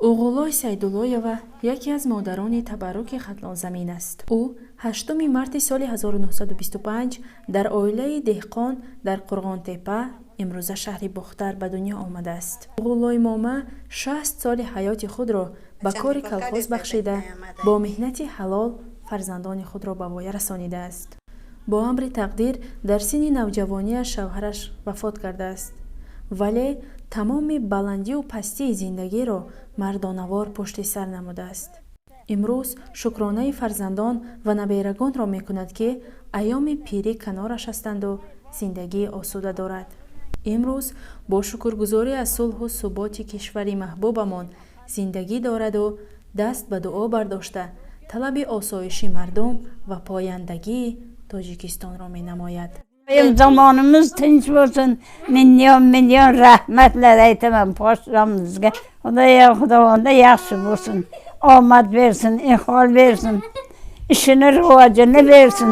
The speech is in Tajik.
Уғуллой Сайдуллоева яке аз модарони табарруки Хатлонзамин аст. Ӯ 8 марти соли 1925 дар оилаи деҳқон дар Қурғонтеппа, имрӯза шаҳри Бохтар, ба дунё омадааст. Уғуллой мома 60 соли ҳаёти худро ба кори колхоз бахшида, бо меҳнати ҳалол фарзандони худро ба воя расонидааст. Бо амри тақдир дар синни навҷавонияш шавҳараш вафот кардааст, вале тамоми баландию пастии зиндагиро мардонавор пушти сар намудааст. Имрӯз шукронаи фарзандон ва наберагонро мекунад, ки айёми пирӣ канораш ҳастанду зиндагии осуда дорад. Имрӯз бо шукргузорӣ аз сулҳу суботи кишвари маҳбубамон зиндагӣ дораду даст ба дуо бардошта, талаби осоиши мардум ва пояндагии Тоҷикистонро менамояд. Zamonimiz tinch bo'lsin. Million million rahmatlar aytaman podshomizga. Xudoyo, Xudovonda yaxshi bo'lsin. Omad bersin, ihol bersin. Ishini rivojini bersin.